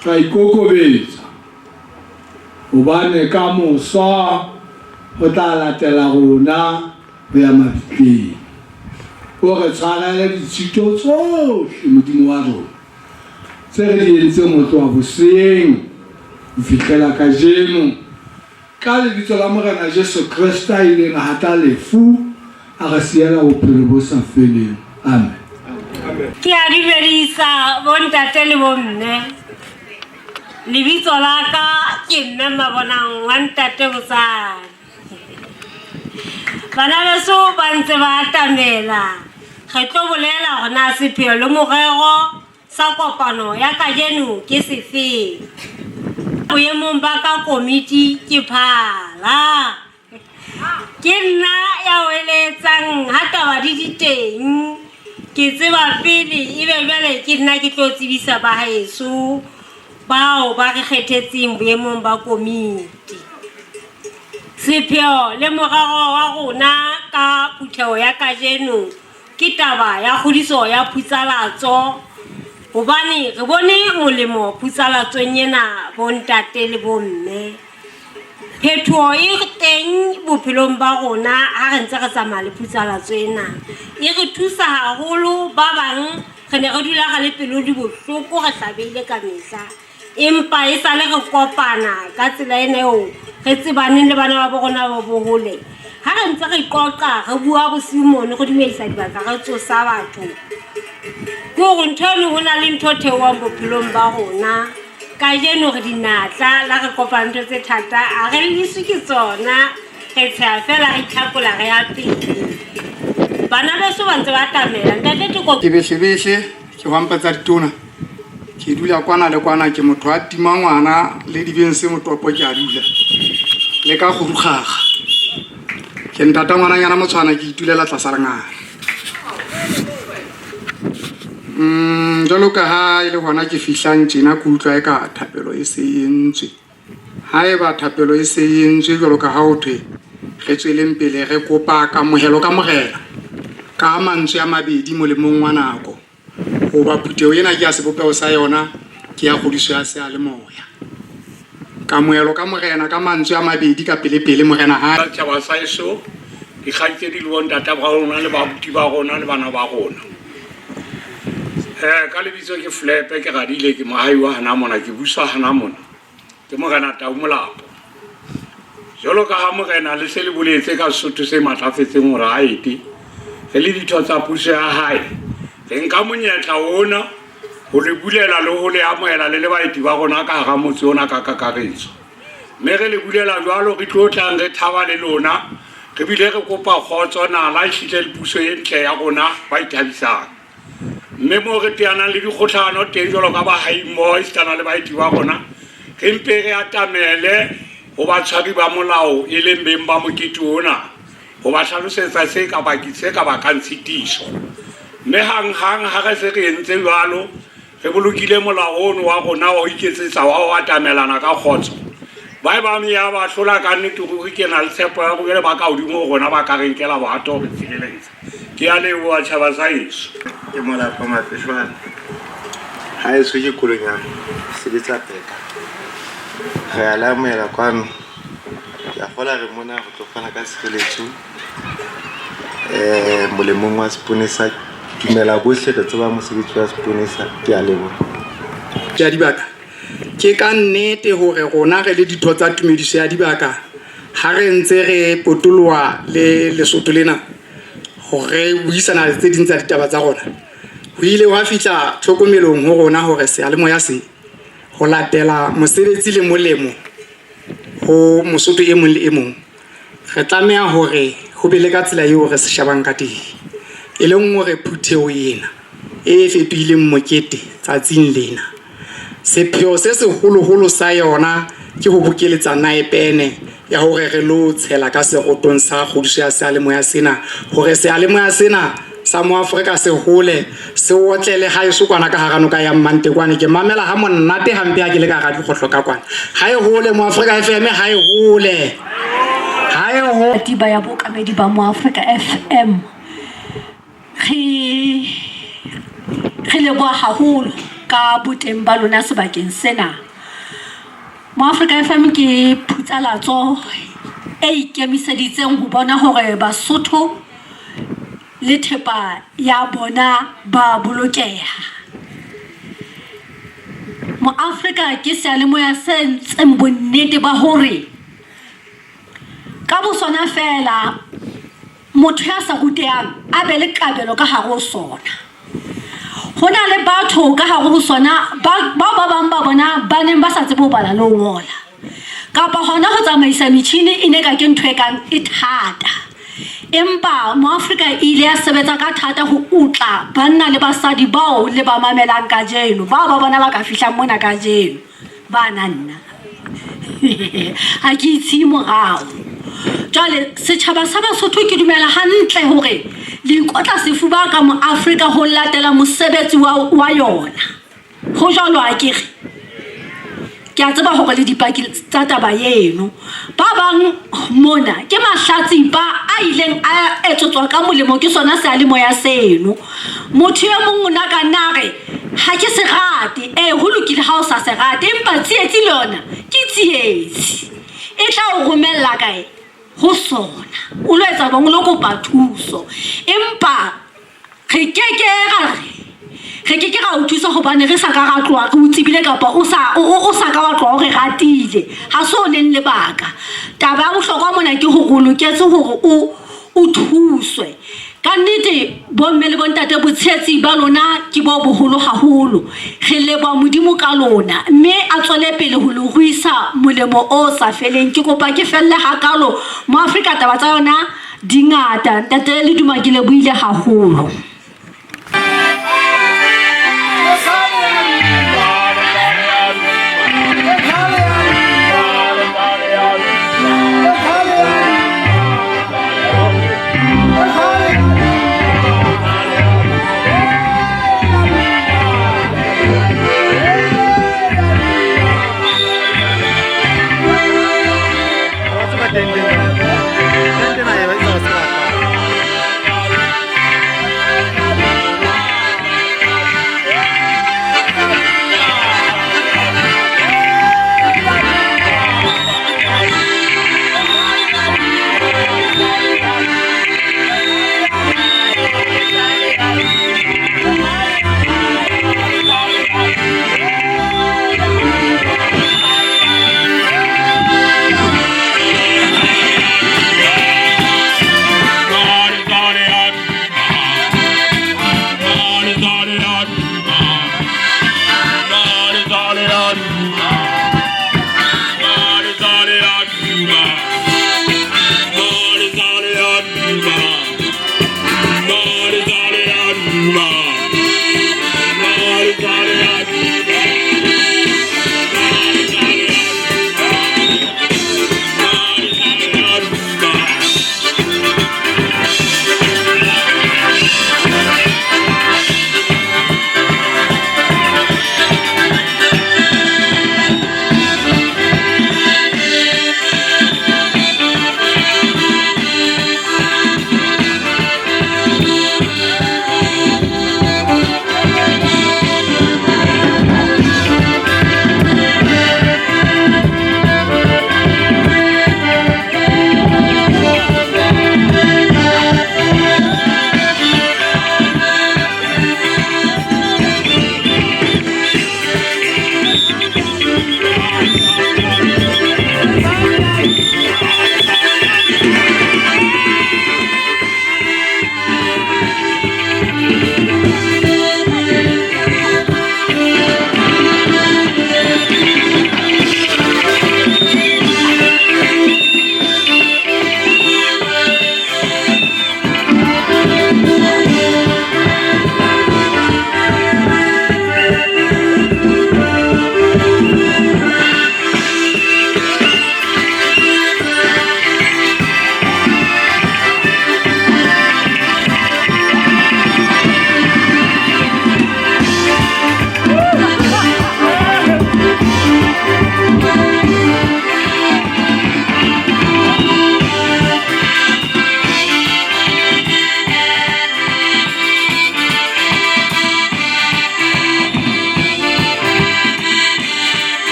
Tla ikokobetsa, hobane ka moso ho tla latela rona ho ya mabitleng. O re tshwarele ditshito tsohle, Modimo wa rona, tse re di entseng ho tloha boseeng ho fihlela kajeno, ka lebitso la Morena Jesu Kreste a ileng a hata lefu, a re siela bophelo bo sa feleng. Amen. Ke a dumedisa bontate le bomme. Lebitso la ka ke mme Mabonang wa ntate Botsane. Bana beso ba ntse ba atamela. Re tlo bolela hore na sepheo le morero sa kopano ya kajeno ke sefeng. Boemong ba ka komiti ke phala. Ke nna ya weletsang ha taba di di teng. Ke tseba pele ebe jwale ke nna ke tlo tsebisa ba haeso bao ba re kgethetseng boemong ba komiti. Sepheo le morero wa rona ka phutheho ya kajeno ke taba ya kgodiso ya phutsalatso hobane re bone molemo phutsalatsong ena bontate le bomme. Phetoho e teng bophelong ba rona ha re ntse re tsamaya le phutsalatso ena. E re thusa haholo ba bang re ne re dula re le pelo di bohloko re hlabehile ka mehla. Empa e sale re kopana ka tsela ena eo re tsebaneng le bana ba bo rona ba bohole. Ha re ntse re qoqa re bua bosiu mono re dumedisa dibaka re tsosa batho. Ke hore ntho eno ho na le ntho theohang bophelong ba rona. Kajeno re dinatla la re kopana ntho tse thata a re lliswe ke tsona re tsheha fela re itlhakola re ya pele. Bana beso ba ntse ba atamela ntate Toko. Ke behlebeshe ke hwampa tsa ditona ke dula kwana le kwana ke motho a tima ngwana le dibeng se motopo ke a dula le ka kgurukgaga ke ntata ngwananyana motshwana ke itulela tlasa lengana. Jwalo ka ha e le hona ke fihlang tjena ke utlwa eka thapelo e se e entswe. Haeba thapelo e se e entswe jwalo ka ha ho thwe, re tsweleng pele re kopa kamohelo ka Morena ka mantswe a mabedi molemong wa nako. Hoba phutheho ena ke ya sebopeho sa yona, ke ya kgodiso ya seyalemoya. Kamohelo ka Morena ka mantswe a mabedi ka pele-pele Morena ha. Setjhaba sa heso, dikgaitsedi le bontata ba rona le babuti ba rona le bana ba rona. Ka lebitso ke Flepe, ke radile, ke moahi wa hana mona, ke busa hana mona. Ke Morena Tau Molapo. Jwalo ka ha Morena le se le boletse ka Sesotho se matlafetseng hore a ete, re le ditho tsa puso ya hae, re nka monyetla ona ho le bulela le ho le amohela le le baeti ba rona ka hara motse ona ka kakaretso. Mme re le bulela jwalo re tlo tlang re thaba le lona, re bile re kopa kgotso, nala ehlile le puso e ntle ya rona ba ithabisang. Mme moo re teanang le dikgohlano teng jwalo ka bahaimmoho esitana le baeti ba rona, re mpe re atamele ho batshwari ba molao e leng beng ba mokete ona ho ba hlalosetsa se ka baki se ka bakang tshitiso. Mme hanghang ha re se re entse jwalo, re bolokile molao ono wa rona wa ho iketsetsa wa ho atamelana ka kgotso. Ba e bang ya ba hlola ka nnete ruri, ke na le tshepo ya hore jwale ba ka hodimo ho rona ba ka re nkela bohato ho re tshireletsa. Ke a leboha tjhaba sa heso. Ke Molapo Mapeshwane. Haeso ke Kolonyana, sebetsa Peka. Re a le amohela kwano. Ke a kgola re mona re tlo fana ka tshireletso molemong wa seponesa. Dumela bohle re tseba mosebetsi wa seponesa. Ke a leboha. Ya dibaka. Ke ka nnete hore rona re le ditho tsa tumediso ya dibaka ha re ntse re potoloha le Lesotho lena hore buisana le tse ding tsa ditaba tsa rona, ho ile hwa fihla tlhokomelong ho rona hore seyalemoya se ho latela mosebetsi le molemo ho Mosotho e mong le e mong, re tlameha hore ho be le ka tsela eo re se shebang ka teng. E leng hore phutheho ena e fetohileng mokete tsatsing lena, sepheo se seholoholo sa yona ke ho bokeletsa naepene ya hore re lo tshela ka serotong sa kgodiso ya seyalemoya sena, hore seyalemoya sena sa Moafrika se hole, se otlele haeso kwana ka hara noka ya Mmantekwane. Ke mamela ha monate hampe ha ke le ka hara dikgohlo ka kwana. Ha e hole Moafrika FM, ha e hole. Ha e hole. Katiba ya bookamedi ba Moafrika FM. Re re leboha haholo ka boteng ba lona sebakeng sena. Moafrika FM ke phutsalatso e ikemiseditseng ho bona hore Basotho le thepa ya bona ba bolokeha. Moafrika ke seyalemoya se entseng bonnete ba hore ka bosona feela motho ya sa rutehang a be le kabelo ka hare ho sona. Ho na le batho ka hare ho sona bao ba bang ba bona ba neng ba sa tsebe ho bala le ho ngola, kapa hona ho tsamaisa metjhini e ne ka ke ntho e kang e thata. Empa Moafrika e ile ya sebetsa ka thata ho utla banna le basadi bao le ba mamelang kajeno, bao ba bona ba ka fihlang mona kajeno. Ba na nna ha ke itshiye morao. Jwale setjhaba sa Basotho ke dumela hantle hore le ikotla sefuba ka Moafrika ho latela mosebetsi wa yona. Ho jwalo akere? Ke a tseba hore le dipaki tsa taba eno. Ba bang mona ke mahlatsipa a ileng a etsetswa ka molemo ke sona seyalemoya seno. Motho e mong o na ka nna a re, Ha ke se rate. Ee, ho lokile ha o sa se rate, empa tsietsi le yona ke tsietsi. E tla o romella kae? Ho sona. O lo etsa jwang? O lo kopa thuso. Empa re ke ke ra re re ke ke ra o thusa hobane re sa ka ra tloha re o tsebile kapa o sa o sa ka wa tloha o re ratile. Ha se o leng lebaka. Taba ya bohlokwa mona ke hore o loketse hore o o thuswe. Ka nnete bomme le bontate botshehetsi ba lona ke bo boholo haholo. Re leboha Modimo ka lona mme a tswele pele ho le ruisa molemo o sa feleng. Ke kopa ke felle hakalo. Moafrika taba tsa yona di ngata. Ntate Leduma ke lebohile haholo.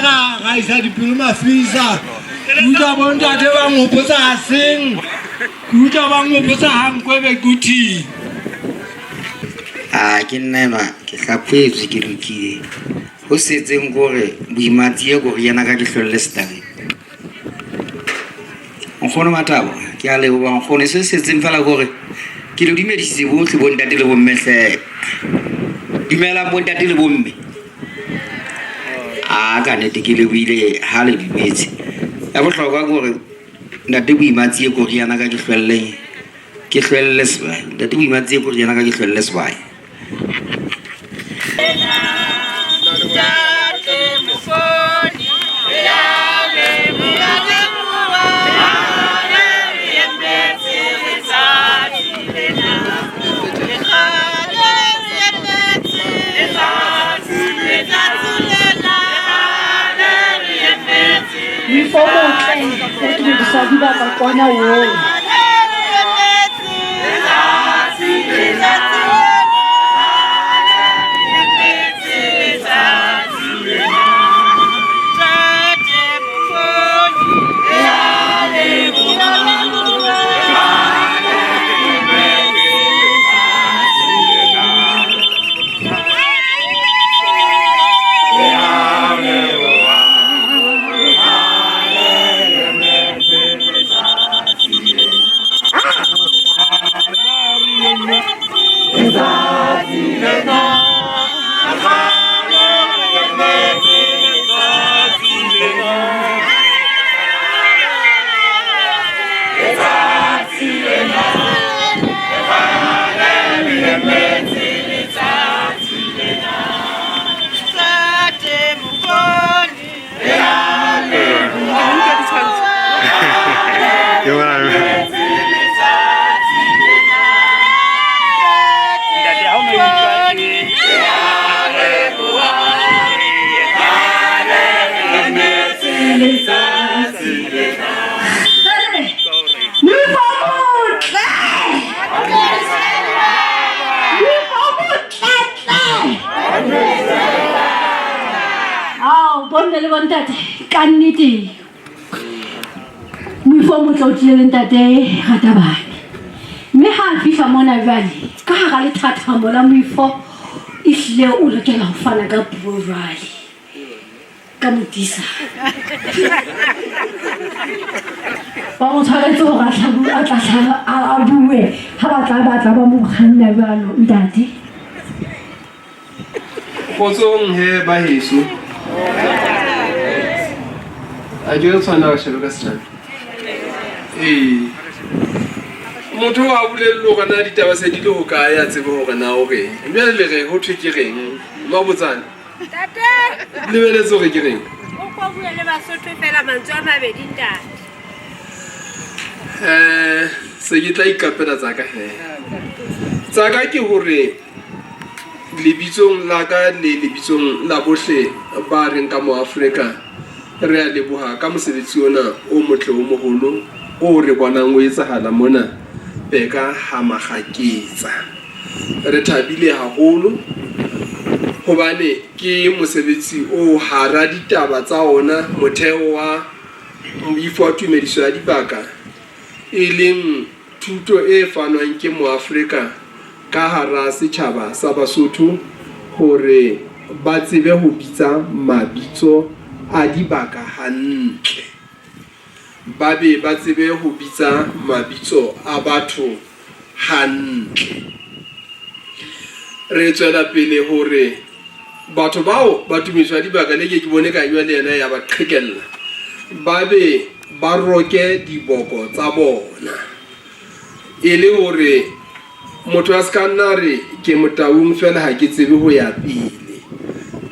ra ra isa dipelo mafisa. Ke utlwa bontate ba nghopotsa ha seng. Ke utlwa ba nghopotsa ha nkwebe kuthi. A ke nna enwa ke hlaphohetswe ke lokile. Ho setseng ke hore boimatsie ke hore yena ka ke hlolle setabeng. Nkgono Mathabo, ke a leboha nkgono. Se setseng fela ke hore ke le dumedisitse bohle bontate le bomme hle. Dumelang bontate le bomme. A ka nnete ke lebohile ha le dumetse. Ya bohlokwa ke hore ntate Boimatsie ke hore yena ka ke hlwelle ke hlwelle sebae. Ntate Boimatsie ke hore yena ka ke hlwelle sebae. Moifo o motle o tumedisa dibaka kwana oo. Moifo o motle! Moifo o motle-tle! Ao, bomme le bontate, ka nnete moifo o motle o tlile le ntate Ratabane. Mme ha a fihla mona jwale, ka hara lethathamo la moifo, ehlile o lokela ho fana ka puo jwale. Ka modisa. Ba mo tshwaretse hore a tla a tla hla a bue ha ba tla batla ba mo kganna jwalo ntate. Kgotsong he ba heso. A ke re tshwana re shebe ka setjhabi. Ee. Motho a bolelle hore na ditaba se di le hokae a tsebe hore na o reng. Jwale le re ho thwe ke reng? Ba botsane. Ntate! Lebeletse hore ke reng? O ko bue le Basotho fela mantswe a mabedi ntate. Eh, se ke tla ikapela tsaka he. Tsaka ke hore lebitsong la ka le lebitsong la bohle ba reng ka mo Afrika re a leboha ka mosebetsi ona o motle o moholo o re bonang o etsahala mona Peka ha Magaketsa. Re thabile haholo hobane ke mosebetsi o hara ditaba tsa ona motheo wa moifo wa tumediso ya dibaka e leng thuto e fanwang ke Moafrika ka hara setjhaba sa Basotho hore ba tsebe ho bitsa mabitso a dibaka hantle, ba be ba tsebe ho bitsa mabitso a batho hantle. Re tswela pele hore batho bao ba tumiso ya dibaka le ke ke bone ka jwale yena ya ba qhekella, ba be ba roke diboko tsa bona e le hore motho a se ka nna re ke Motaung fela ha ke tsebe ho ya pele.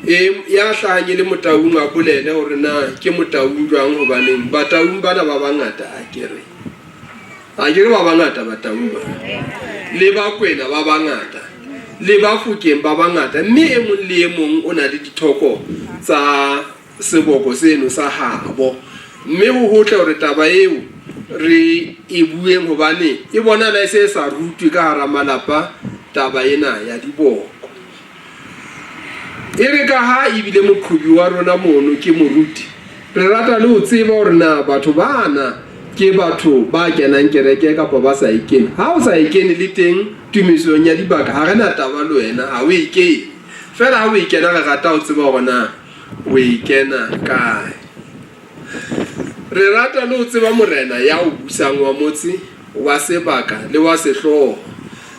E ya hlahang e le Motaung a bolele hore na ke Motaung jwang, hobaneng Bataung bana ba bangata a kere. A ke re ba bangata Bataung ba, le Bakwena ba bangata, le Bafokeng ba bangata, mme e mong le e mong o na le dithoko tsa seboko seno sa habo. Mme ho hotle hore taba eo re e bueng hobane e bonahala e se e sa rutwe ka hara malapa taba ena ya diboko. E re ka ha ebile moqhobi wa rona mono ke moruti, re rata le ho tseba hore na batho bana ke batho ba kenang kereke kapa ba sa e kene. Ha o sa e kene le teng tumisong ya dibaka, ha re na taba le wena, ha o e kene. Feela ha o e kena re rata ho tseba hore na o e kena kae. Re rata le ho tseba morena ya o busang wa motse, wa sebaka le wa sehlooho.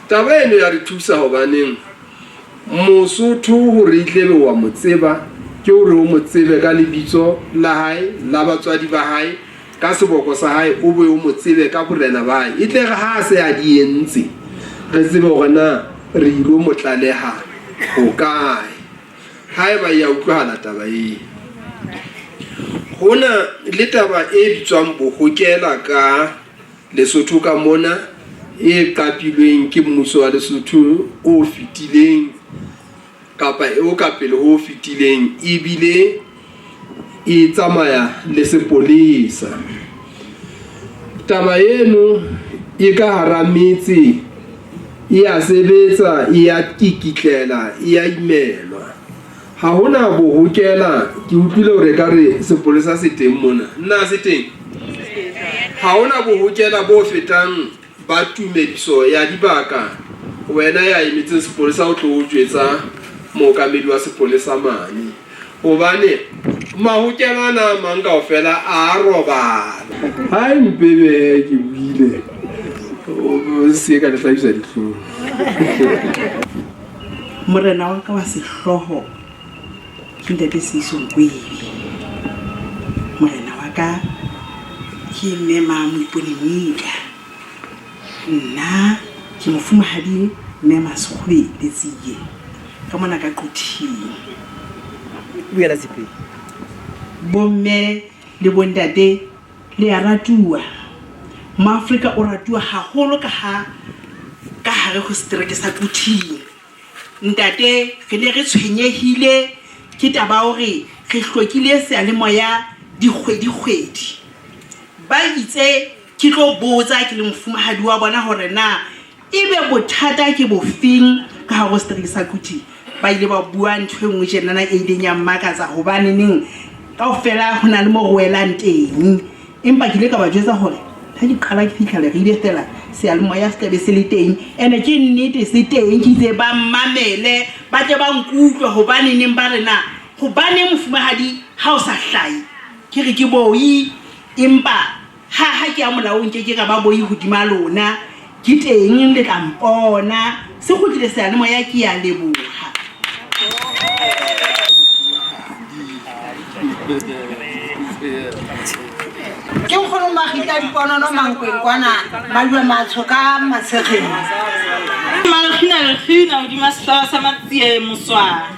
Taba eno ya re thusa hobaneng Mosotho hore e tlebe wa mo tseba ke hore o mo tsebe ka lebitso la hae, la batswadi ba hae, ka seboko sa hae, o be o mo tsebe ka borena ba hae. E tle re ha a se a di entse, re tsebe hore na re ilo mo tlaleha hokae. Haeba e a utlwahala taba eo. Ho na le taba e bitswang bohokela ka Lesotho ka mona e qapilweng ke mmuso wa Lesotho o fetileng kapa o ka pele ho o fetileng ebile e tsamaya le sepolesa. Taba eno e ka hara metse e a sebetsa, e a kikitlela, e a imelwa. Ha hona bohokela, ke utlwile hore ekare sepolesa se teng mona. Na se teng? Ha hona bohokela bo fetang ba tumediso ya dibaka. Wena ya emetseng sepolesa o tlo o jwetsa mookamedi wa sepolesa mane. Hobane mahokela ana a mang kaofela a robala. Ha e mpebe ke buile, o se ka le hlabisa dihlong. Morena wa ka wa sehlooho ke Ntate Seiso Nkwebe. Morena wa ka ke Mme Mamoipone Mika. Nna ke mofumahadi Mme Masekgobe Letsie ka mona ka Quthing. Bomme le bontate le a ratuwa. Moafrika o ratuwa haholo ka ha ka hare ho setereke sa Quthing. Ntate, re ne re tshwenyehile ke taba ya hore re hlokile seyalemoya dikgwedi-kgwedi. Ba itse ke tlo botsa ke le mofumahadi wa bona hore na ebe bothata ke bofeng ka hare ho setereke sa Quthing. Ba ile ba bua ntho e nngwe tjenana e ileng ya mmakatsa hobaneneng kaofela ho na le mo re welang teng. Empa ke ile ka ba jwetsa hore ha ke qala ke fihla Leribe feela seyalemoya se tla be se le teng. Ene ke nnete se teng. Ke itse ba mmamele ba tle ba nkutlwe hobaneneng ba re na hobaneng mofumahadi ha o sa hlahe. Ke re ke boi empa ha ha ke ya molaong nke ke ka ba boi hodima lona. Ke teng le tla mpona. Se kgutlile seyalemoya ke ya leboha. Ke nkgono Magita Diponono Mankwenkwana Malue Matsho ka Matshegeng. Malekgina lekgina hodima sehlooho sa Matsie Moswana.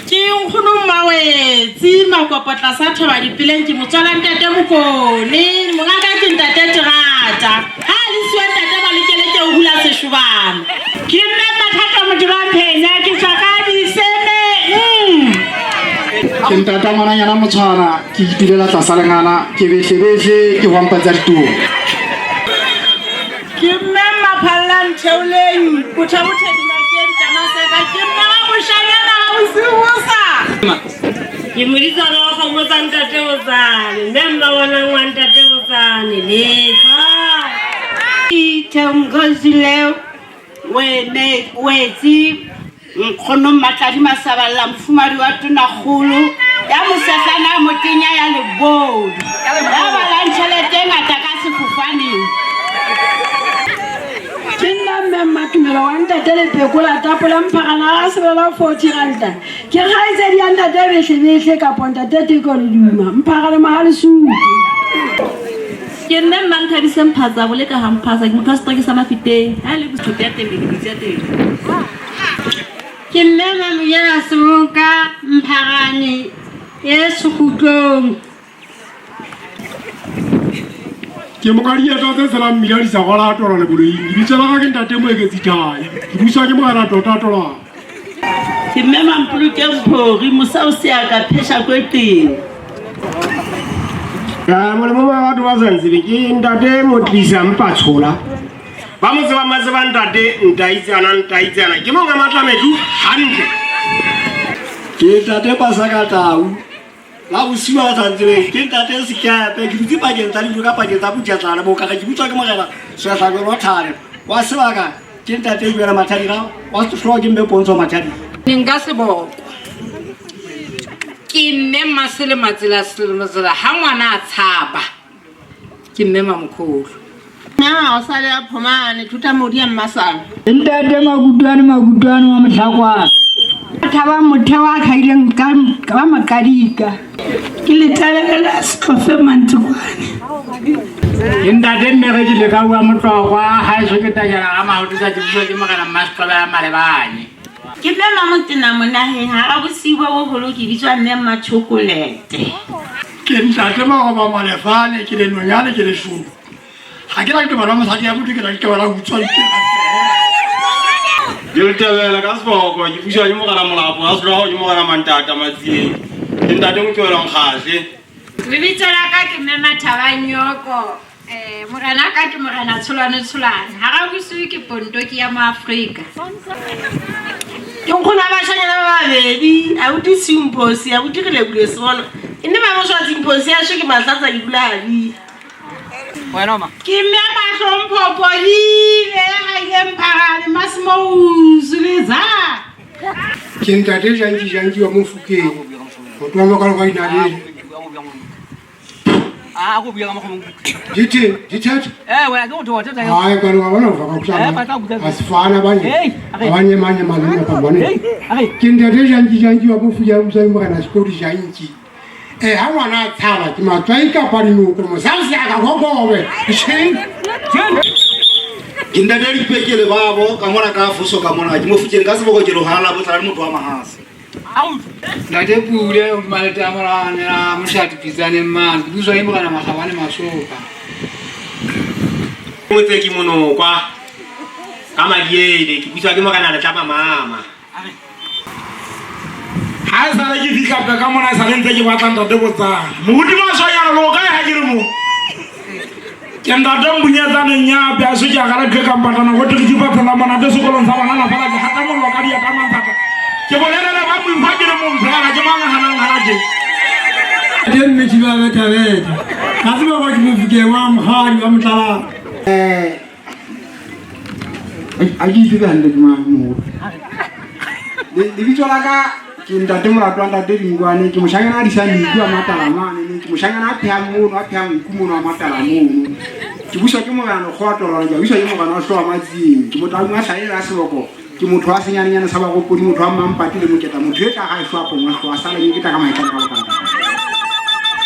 Ke nkgono Mmawetsi Makopo tlasa Thoba Dipeleng ke motswala ntate Mokone mongaka ke ntate Terata ha a le siwa ntate Malekele ke o hula seshobana. Ke mme Mathato Motebamphenya ke tswa ka Disemeng. Ke ntata ngwananyana Motshwana ke itulela tlasa lengana ke behle behle ke hwampa tsa ditoro. Ke mme Maphalla Ntheoleng Bothabothe dinakeng Tamaseka ke mme wa moshanyana ha bosiu bo sa. Ke modisana wa kgomo tsa ntate Botsane, mme mmabonang wa ntate Botsane, lefa. Themkozile Wetsi Nkgono Mmatladi Masaballa mofumadi wa Tonakgolo ya mosehlana ya motenya ya lebodu ya balang tjhelete e ngata ka sefofaneng. Ke nna mme Mmatumelo wa ntate Lepekola Tapola Mpharana a sebela 40 ranta. Ke kgaitsedi ya ntate Behlebehle kapo ntate Teko Leduma Mpharane Mohalesupe. Ke mme Mmanthabise Mphatsa Boleka ha Mphatsa ke motho wa setereke sa Mafiteng ha e le bothoto ya teng metsi ya teng. Ke mme Mamonyana Seboka Mpharane e Sekgutlong. Ke moka dieta tse tshelang mmila di sa rwala tola leboloing. Lebitso la ka ke ntate Moeketsi Thai. Ke buswa ke morena tota tola. Ke mme Mampoloke Mphori mosa o se a ka phesha kweteng. Molemo wa batho ba sa ntsebeng ke ntate Motlisa Mpatshola. Ba mo tsebang ba tseba ntate Ntaitsana Ntaitsana ke monga matlametlu hantle. Ke ntate Paseka Tau. La bosiu ba sa ntsebeng ke ntate Sekepe, ke dutse pakeng tsa dijo ka pakeng tsa Putjatlana bo ka ke butswa ke morena Swehlako Rothane. Wa sebaka ke ntate Juela Mathadira, wa sehlooho ke mme Pontsho Mathadira. Nka seboko. Ke mme Masele Matsela Selematsela ha ngwana a tshaba. Ke mme Mamkholo. Mme o sale a phomane thuta modi ya mmasana. Ntate Makutwane Makutwane wa Mohlakwana. Thaba motheo a khaileng ka makadika. Ke lethabela setlofe Mantekwane. Ke ntate mme ke le ka bua motlokwa ha eso ke tajela ga maoto tsa ke bua ke morena Mmasetola ya Malebane. Ke mme Mamotena monaheng ha ra bosiu bo boholo ke bitswa mme Mmachokolete. Ke ntate Maroba Malefane ke le nonyane ke le shubu. Ga ke la ke bona mosadi ya motho ke la ke bona utswa ditaba. Ke lethabela ka seboko ke buswa ke morena Molapo a sehlooho ke morena Mantata Matsieng. Ke ntate Mokewela Mokgahle. Lebitso la ka ke mme Mathabanyoko. Morena ka ke morena Tsholwane Tsholwane. Ha ra bosiu ke ponto ke ya mo Afrika. Ke nkgona bashanyana ba babedi, abuti Simphosi, abuti re lebule sebono. E nne ba moswa Simphosi ya sho ke mahlatsa ke dula habile. Ke mme Mahlompho Polile ha ile Mpharane Masimousu le za. Ke ntate Janki Janki wa Mofokeng. Motho wa makalo ka dinaledi. Dithe, dithethe. Hayi kaloku abana uva asifani abanye. Abanye manye malunga phambane. Ke ntate Janki Janki wa Mofokeng wa morena Sekodi Janki. Ha ngwana a tshaba ke matswai kapa dinoko mosadi a ka gogobe. Ke ntate Dipekele babo ka mona ka foso ka mona ke Mofokeng ka seboko ke lohala botlala le motho wa mahase. Ntate Pule o malete a morane a moshati pitsaneng mane ke buswa ke morena Makgabane Masopa. Motse ke monokwa ka madiele ke buswa ke morena Letlapa mama. Ha e sale ke fihla ka mona e sale ntse ke batla ntate Botsana. Moruti Mashanyana lo kae ha ke re mo? Ke ntate Mbunyetsane Nyape a se ke a gala ke kampatana go tle ke patela monate sekolong sa banana fela ke hata mollo ka dia ka manthata. Ke bolelele ba moifa ke re mo mphela ke mang hanang hana ke. Ke mme Thiba Bethabetha. Ka tseba gore ke Mofokeng wa Mokgadi wa Motlala. A ke itse hantle ke mang moholo. Lebitso la ka ke ntate Molato wa ntate Dingwane, ke moshanyana a disang nku a matala mane, ke moshanyana a phehang mono, a phehang nku mono a matala mono. Ke buswa ke morena Kgotolwana, ke buswa ke morena wa Hlowa Matsieng, ke motho a mongwe a hlahela seboko, ke motho wa senyanenyane sa baropodi, motho wa Mampati le Moketa, motho e tla ga e hlowa pongwe hlowa sala ke tla ka maetla ka bokana.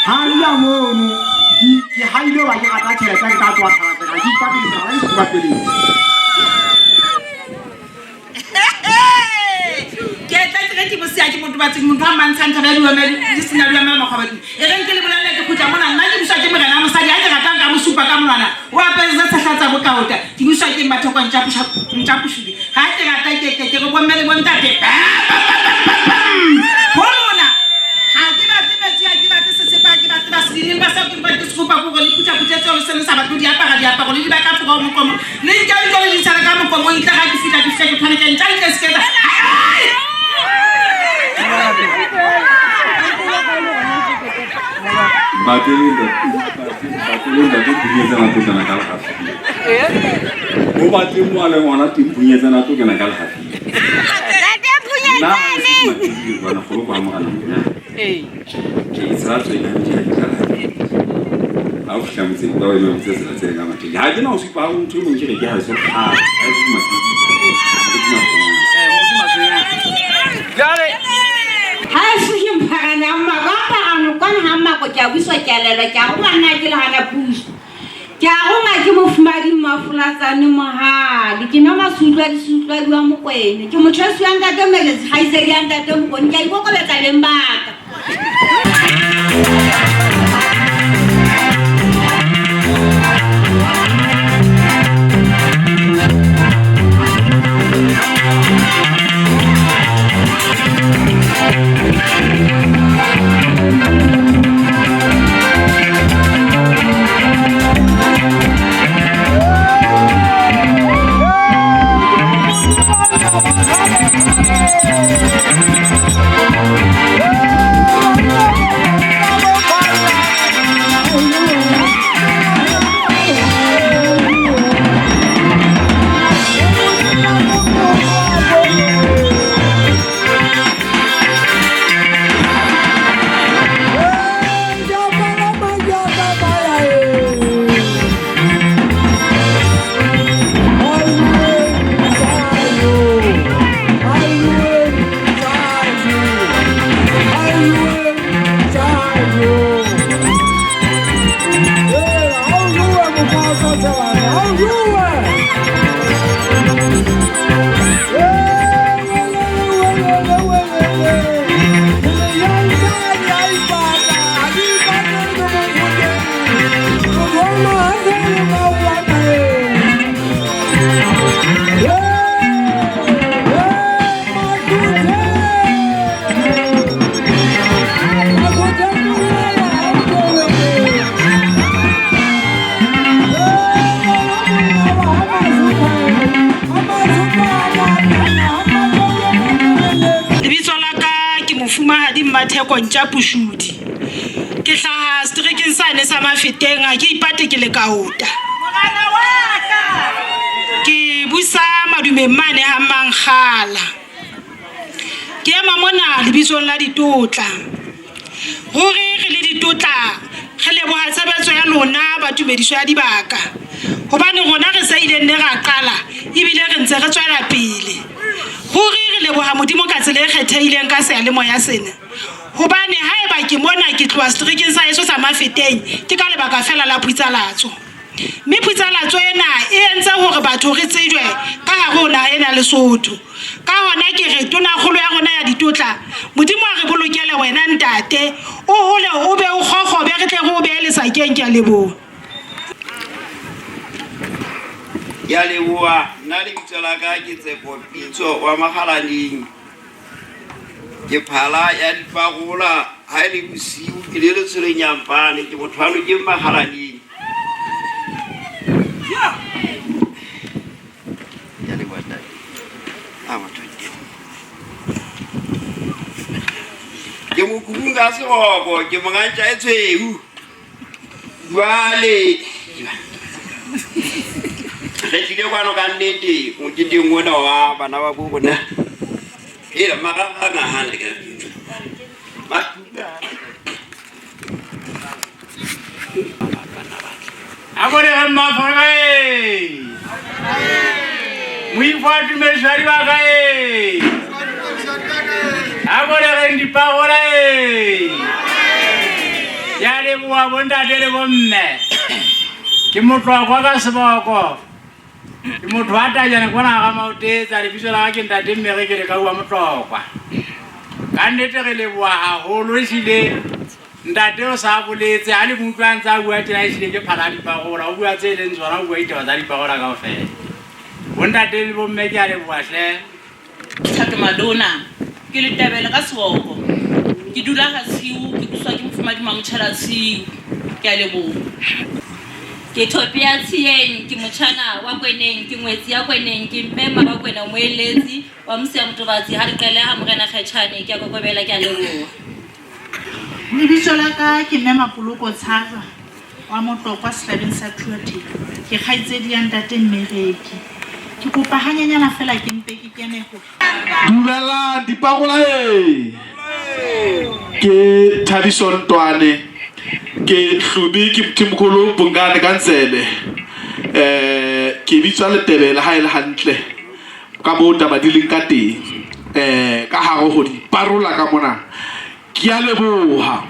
Ha dula mono, ke haile ba ke rata tjhelete ke tla tloha thabeng, ke ipapelisa, ha ke ipapelisa. Ke tla ke ke bosia ke motho ba tseng motho a mantshang thaba di wame di sena di wame makgwa ba e reng ke le bolelle ke khutla mona nna ke buswa ke morena mosadi a ke ratang ka mosupa ka monwana o apere tsa bokaota ke buswa ke Mathoko Ntjapushudi ha ke rata ke ke re bomme le bontate ho lona ha ke batle metsi ha ke batle sesepa ke batle ba sedileng ba sa ke ba ke sekopa go le phutha phutha tseo le se le sa batle di apara diaparo le di ba ka tloga mokomo le nka di le di tsala ka mokomo itla ga ke fihla ke fihla ke tshwane ke ntla ke se ke Ntate Phunyetsana tlo kena ka lehafing. O batle mo a leng hona teng Phunyetsana tlo kena ka lehafing. Ntate Phunyetsane. Bana kgolo kwa morena Monyane. Ke tsela tswe ka ka lehafing. Ha o fihla motseng ba o eme motse tsela tse ka mathedi. Ha ke na o supa ha ntho e mong ke re ke ha so ha. Ha se ke Mpharane a mmako, Mpharane kwana ha mmako ke a buswa ke a lelwa ke a roma nna ke le hana puso. Ke a roma ke mofumadi Mmafolatsane Mohale, ke nwa masutlwa disutlwadi wa Mokwena, ke motho a siwa ntate Meletse kgaitsedi ya ntate Mokone, ke a ikokobetsa beng ba ka. Thank you. Lebitso la ka ke mofumahadi Mmatheko Ntja Pushudi. Ke hlaha seterekeng sane sa Mafeteng, ha ke ipate ke le kaota. Ke busa madumeng mane ha Mankgala. Ke ema mona lebitsong la ditotla. Hore re le ditotla, re leboha tshebetso ya lona ba tumediso ya dibaka. Hobane rona re sa ileng ne ra qala ebile re ntse re tswela pele. Hore re leboha Modimo ka tsela e kgethehileng ka seyalemoya sena. Hobane haeba ke mona ke tloha seterekeng sa heso sa Mafeteng, ke ka lebaka fela la phutsalatso. Mme phutsalatso ena e entse hore batho re tsejwe ka hare ho naha ena Lesotho. Ka hona ke re tonakgolo ya rona ya ditotla, Modimo a re bolokele wena ntate, o hole o be o kgokgobe re tle re o behe lesakeng. Ke a leboha. Ke a leboha. Nna lebitso la ka ke Tseko Pitso wa Magalaneng. Ke phala ya diparola ha e le bosiu ke le letsholeng nyampane ke motho wa nokeng Magalaneng. Ke a leboha ntate. A motho teng. Ke mokubung ka seboko, ke mongantja e tshweu. Jwale re tlile kwano ka nnete moketeng ona wa bana ba bo rona. Hela marangrang a hana ke. A ko re Mmaafrika e. Moifo wa tumediso ya dibaka e. A ko re reng diparola e. Ke a leboha bontate le bomme. Ke motlokwa ka seboko. Ke motho wa tajana kwana ga Maotetsa, lebitso la ka ke ntate Mmere ke le ka bua motlokwa. Ka nnete re leboha haholo ehlile ntate o sa boletse ha le mo utlwa a ntse a bua tjena ehlile ke phala diparola, o bua tse leng tsona, o bua ditaba tsa diparola kaofela. Bontate le bomme ke a leboha hle. Thato Madona, ke Letebele ka seboko. Ke dula ha tshiu, ke buswa ke mofumadi Mamotjhela Tshiu. Ke a leboha. Ke Thopia Tshieng, ke motjhana wa Kweneng, ke ngwetsi ya Kweneng, ke mme wa Kwena moeletsi wa Mosia Motobatsi ha re qele ha Morena Kgetjhane, ke a kokobela, ke a leboha. Lebitso la ka ke mme Mapoloko Tshajwa wa Motlokwa sehlabeng sa Thuatheng. Ke kgaitsedi ya ntate Mmereki. Ke kopa hanyenyana fela ke mpe ke kene ho. Dumelang diparola e. Ke Thabiso Ntwane, ke Hlubi ke Mthimkhulu Bongane ka Ntsele. Ke bitswa Letebele ha e le hantle ka moo taba di leng ka teng. Ka hare ho diparola ka mona. Ke a leboha.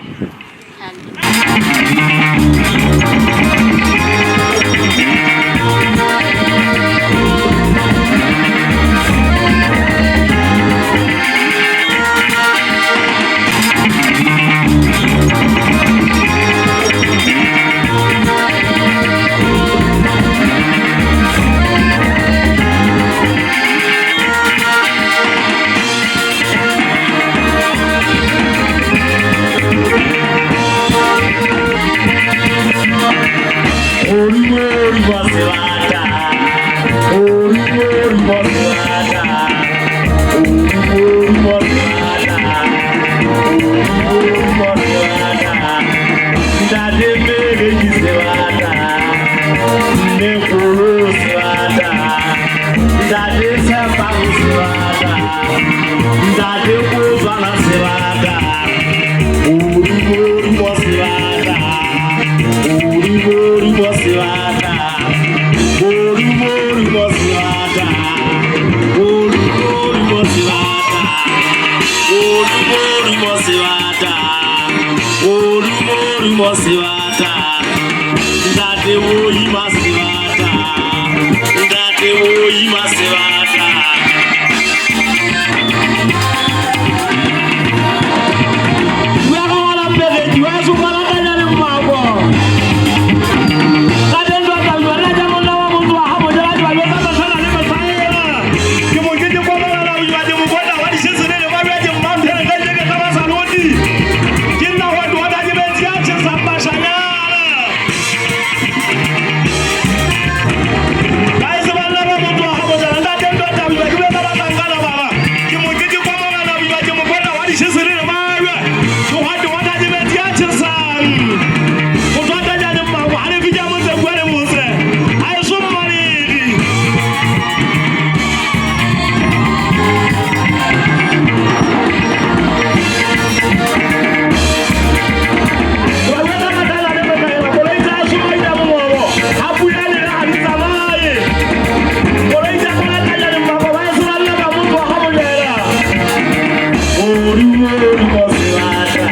Bodubodu sebata,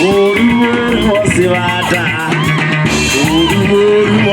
bodubodu sebata, bodubodu.